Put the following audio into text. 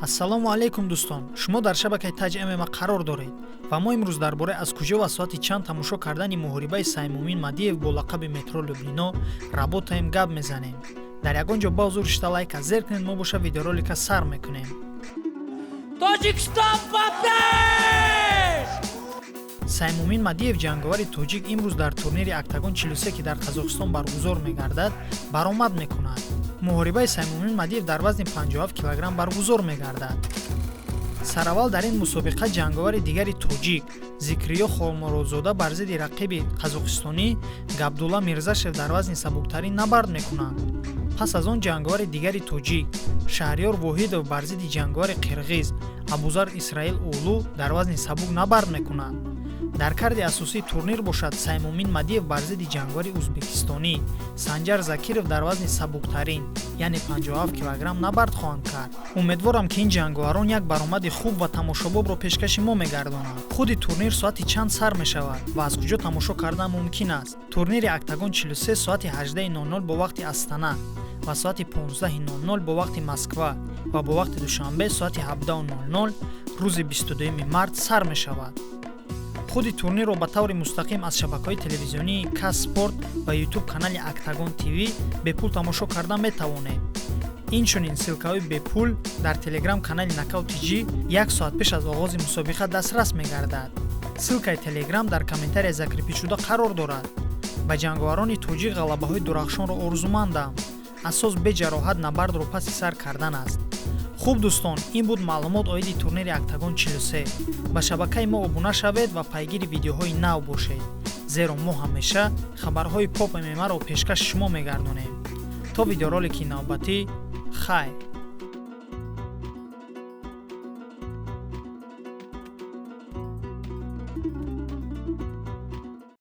Ассалому алайкум, дӯстон! Шумо дар шабакаи Таҷ ММА қарор доред ва мо имрӯз дар бораи аз куҷо ва соати чанд тамошо кардани муҳорибаи Саймумин Мадиев бо лақаби Метро Люблино работаем гап мезанем. Дар ягон ҷо баҳузур шита, лайка зер кунед. Мо боша видеоролика сар мекунем. Тоҷикистон, ба пеш! Саймумин Мадиев, ҷанговари тоҷик, имрӯз дар турнири Октагон 43, ки дар Қазоқистон баргузор мегардад, баромад мекунад. Муҳорибаи Саймумин Мадиев дар вазни 57 килограмм баргузор мегардад. Сараввал дар ин мусобиқа ҷанговари дигари тоҷик Зикриё Холмуродзода бар зидди рақиби қазоқистонӣ Габдулла Мирзашев дар вазни сабуктарин набард мекунанд. Пас аз он ҷанговари дигари тоҷик Шаҳриёр Воҳидов бар зидди ҷанговари қирғиз Абузар Исраил Уулу дар вазни сабук набард мекунанд. Дар карди асосии турнир бошад, Саймумин Мадиев бар зидди ҷанговари ӯзбекистонӣ Санҷар Закиров дар вазни сабуктарин, яъне 57 килограмм, набард хоҳанд кард. Умедворам, ки ин ҷанговарон як баромади хуб ва тамошобобро пешкаши мо мегардонанд. Худи турнир соати чанд сар мешавад ва аз куҷо тамошо кардан мумкин аст? Турнири Октагон 43 соати 18:00 бо вақти Астана ва соати 15:00 бо вақти Москва ва бо вақти Душанбе соати 17:00 рӯзи 22 март сар мешавад. Худи турнирро ба таври мустақим аз шабакаҳои телевизионии Казспорт ва Ютуб канали Октагон ТВ бепул тамошо карда метавонед. Инчунин ссылкаҳои бепул дар телеграм канали Нокаут ТЖ як соат пеш аз оғози мусобиқа дастрас мегардад. Ссылкаи телеграм дар комментария закрепить-шуда қарор дорад. Ба ҷанговарони тоҷик ғалабаҳои дурахшонро орзумандам. Асос беҷароҳат набардро паси сар кардан аст. Хуб, дӯстон, ин буд маълумот оиди турнири Октагон 43. Ба шабакаи мо обуна шавед ва пайгири видеоҳои нав бошед, зеро мо ҳамеша хабарҳои поп ММА-ро пешкаши шумо мегардонем. То видеоролики навбатӣ, хайр.